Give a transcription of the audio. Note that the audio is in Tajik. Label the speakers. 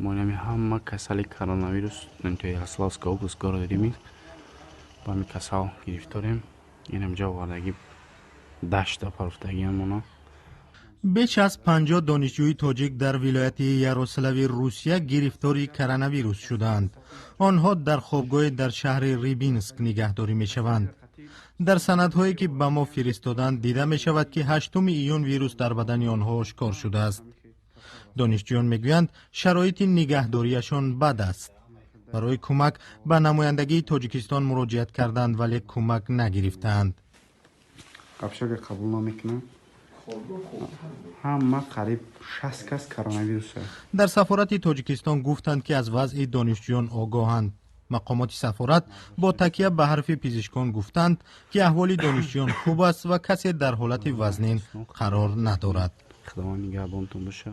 Speaker 1: Мо инами ҳама касали коронавирус то Ярославская область, города Рыбинск, ба ҳами касал гирифторем. Инам ҷо овардагӣ, дашта парофтагиамона.
Speaker 2: Беш аз 50 донишҷӯи тоҷик дар вилояти Ярослави Русия гирифтори коронавирус шудаанд. Онҳо дар хобгоҳе дар шаҳри Рибинск нигаҳдорӣ мешаванд. Дар санадҳое, ки ба мо фиристоданд, дида мешавад, ки 8 июн вирус дар бадани онҳо ошкор шудааст. Донишҷӯён мегӯянд, шароити нигаҳдориашон бад аст. Барои кӯмак ба намояндагии Тоҷикистон муроҷиат карданд, вале кӯмак нагирифтаанд.
Speaker 1: Общага қабул намекунанд. Ҳама қариб 60 кас коронавирус.
Speaker 2: Дар сафорати Тоҷикистон гуфтанд, ки аз вазъи донишҷӯён огоҳанд. Мақомоти сафорат бо такя ба ҳарфи пизишкон гуфтанд, ки аҳволи донишҷӯён хуб аст ва касе дар ҳолати вазнин қарор надорад.
Speaker 1: Худованд нигаҳбонтон боша.